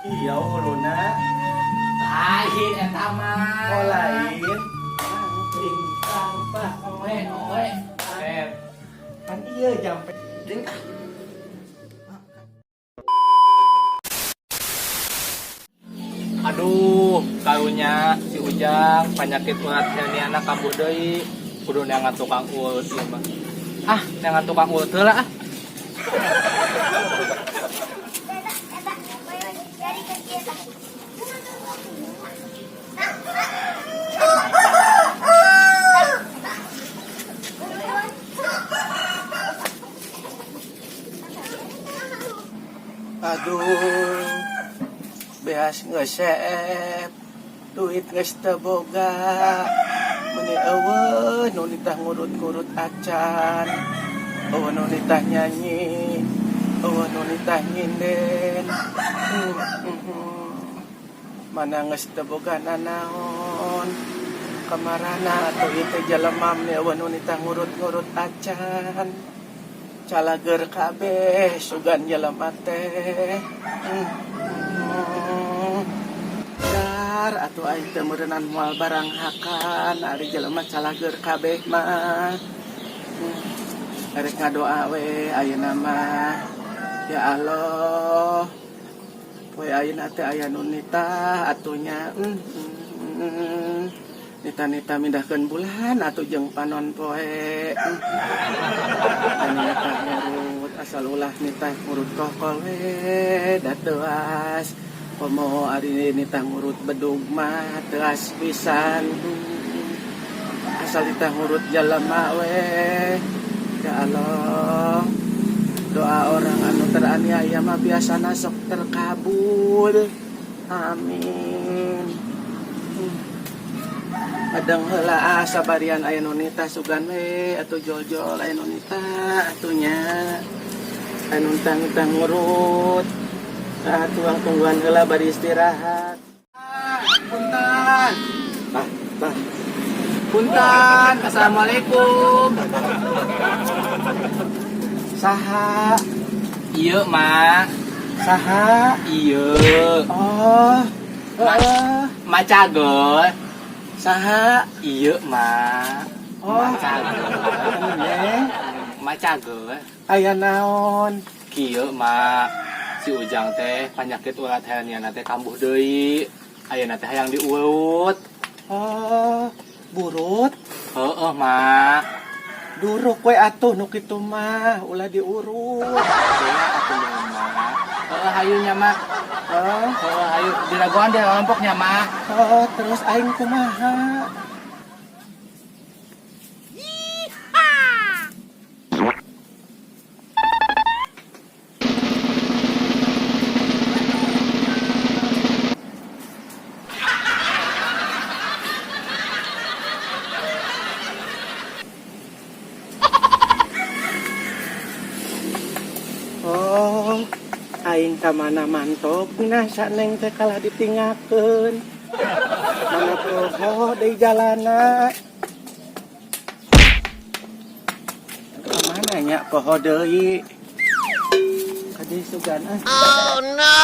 Iya, huluna. Lain eta mah. Oh, lain. Ting tang pak. Oe, oe. Eh, Kan iya jampe. Ding ah. Aduh, karunya si Ujang penyakit urat herniana kambuh deui. Kudu neangan tukang urut ieu mah. Ah, neangan tukang urut heula ah. Aduh. Beas geus seep. Duit geus teu boga. Meuni euweuh nu nitah ngurut-ngurut acan. Euweuh nu nitah nyanyi. Euweuh nu nitah nyinden. Mana geus teu boga nanaon. Kamarana atuh ieu teh jelema meni euweuh nu nitah ngurut-ngurut acan. Calager kabeh sugan jelema teh. Dar atuh aing teh meureunnan moal barang hakan ari jelema calager kabeh mah. Erek ngadoa we ayeuna mah. Ya Allah. Poe ayeuna teh aya nu nitah atuh nya. Nita-nita mindahkeun bulan atuh jeung panon poe. Anu nitah ngurut asal ulah nitah ngurut kokol we da teuas. Komo ari nitah ngurut bedug mah teuas pisan. Asal nitah ngurut jelema we. Ya Allah. Doa orang anu teraniaya mah biasana sok terkabul. Amin. Kadang heula ah sabarian aya nu nitah sugan we atuh jol-jol aya nu nitah atuh nya. Anu nitah ngurut. Ah tuang tungguan heula bari istirahat. Ah, punten. Tah, tah. Punten. Assalamualaikum. Saha? Iya, Mak. Saha? Iya. Oh. Ma- Heeh. Mak cageur. Saha? Iya, Mak. Oh. Mak cageur. Neng, Mak cageur. Aya naon? Kieu, Mak. Si Ujang teh penyakit urat herniana teh kambuh deui. Ayeuna teh hayang diurut. Oh, burut. Heeh, Mak. Duruk we atuh nu kitu mah, ulah diurut. Heeh, atuh Mak. Heeh, hayu nya, Mak. Oh, Heeh, hayu diragoan di kelompoknya, Mak. Oh, terus aing kumaha? Oh, aing ka mana mantokna saneng teh kalah ditingakeun. Mana poho deui jalana. Ka mana nya poho deui? Ka dieu sugan ah. Oh no!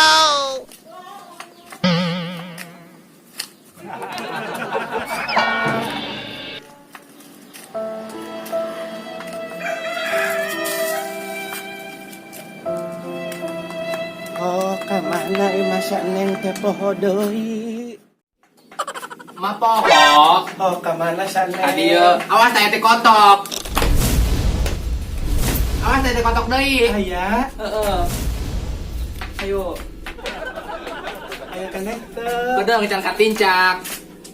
Oh, ka mana ieu mah neng teh poho deui? Mak poho. Oh, ka mana saneng? Ka dieu. Awas teh teh kotok. Awas teh teh kotok deui. Aya, Heeh. Ayo. Aya keneh teu. Kedeung can katincak.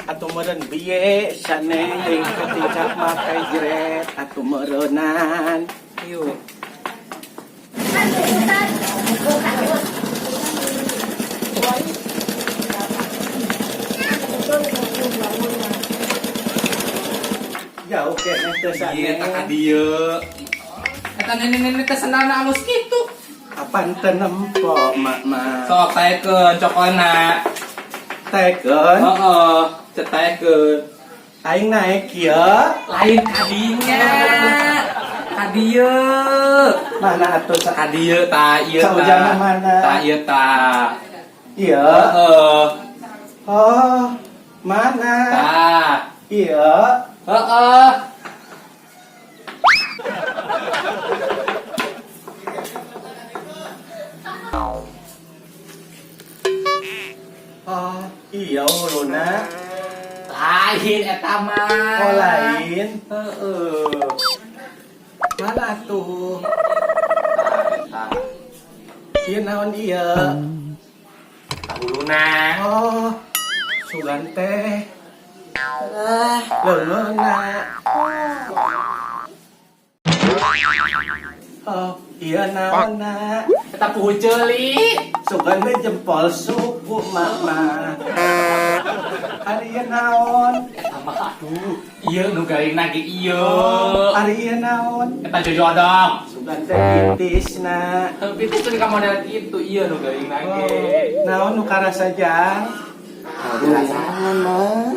Atuh meureun bieu saneng deui katincak mah jret atuh meureunan. Ayo. Jauh keneh teu Iya, saneng. tak ka dieu. Eta nenek-nenek teh sendalna alus kitu. Apan teu nempo mak mah. Sok taekeun cokona. Taekeun. Heeh, cek taekeun. Aing naek kieu. Lain kadinya. Ka dieu. Mana atuh Ka dieu ta ieu ta. Saujana mana? Ta ieu ta. Iya. Heeh. Oh, mana? Tah. Iya. Heeh. Oh, iya uluna. Lain eta mah. Oh, lain. Heeh. Mana tuh? Tah, eta. Ieu naon ieu? Tah huluna. Oh, sugan teh. Ah, Leungeunna. Oh, iya naonna? Eta puhu ceuli. Sugan we jempol suku mama. Ari ieu naon? Eta mah aduh, ieu nu garing ge ieu. Oh, ari ieu naon? Eta jojodong. Sugan teh pitisna. Pitis tuh ka model kitu ieu nu garing Oh, ge. naon nu karasa jang? Nguriangan mah.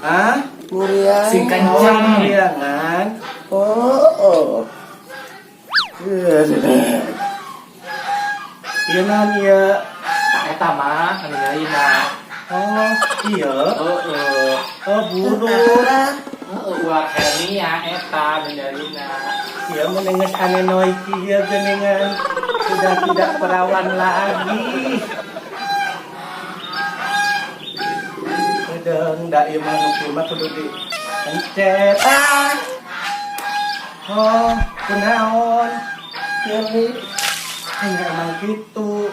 Hah? Nguriangan. Sing kenceng. Oh, nguriangan. Oh, oh. Ieu naon ieu? Tah eta mah anu nyarina. Oh, iya. Heeh. Oh, buruk. Heeh, urat hernia eta anu nyarina. Iya, menengah anenoi kieu geuningan. Sudah tidak perawan lagi. Kedeng da ieu mah nu kieu mah kudu dipencet. Ah. Oh, kunaon? Nyeri. Hanya emang gitu.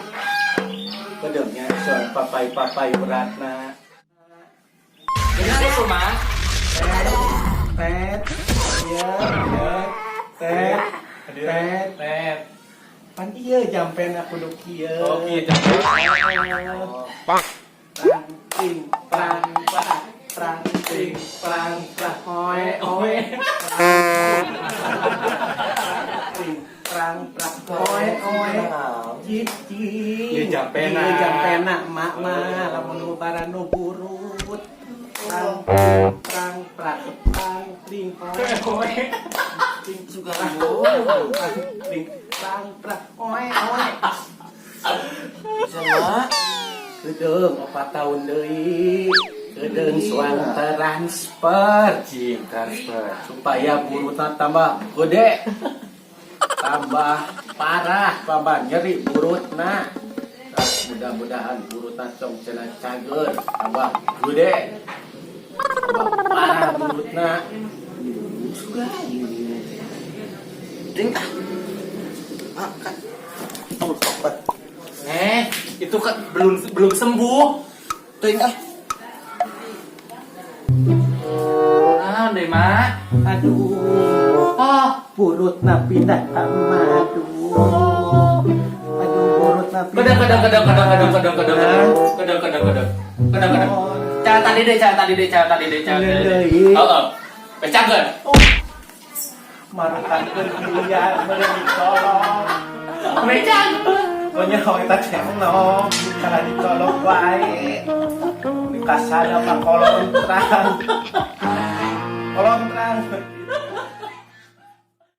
Kedengnya soal papai-papai beratna. Bener itu mah. Tet, iya, tet, tet, tet. Tet. Pan iya jampen aku kudu kieu. Oh, kieu jampen. Oh. Prang ting prang prang prang ting prang prang oe oe. Ting prang prang oe oe. Cicing. Ieu jampena. Ieu jampena mak mah lamun ngubaran nu burut. Prang ting prang prang prang ting oe oe. Ting Suka prang ting prang prang oe oe. Sama. Kedeung 4 tahun deui. Kedeung soal transfer. Cing transfer. Supaya burutna tambah gede. Tambah parah, tambah nyeri burutna. Nah, mudah-mudahan burutna cong cenah cager, tambah gede. Tambah parah burutna. Suka. Ding ah. Makan. Oh, obat. Itu kan belum belum sembuh. Ting ah. Ah, deh, Mak. Aduh, Oh, burutna pindah ka madu. Aduh, burutna pindah. kedeng kedeng kedeng kedeng kedeng kedeng kedeng Hah? kedeng kedeng kedeng kedeng kedeng. Cara tadi deh, cara tadi deh, cara tadi deh, cara tadi deh. Deui. Heeh. Becakeun. Oh. Marukankeun biliar meureun dicolok. Becakeun. Pokoknya kalau kita cengno, karena dicolok wae. Dikasada pa kolontrang. Kolontrang.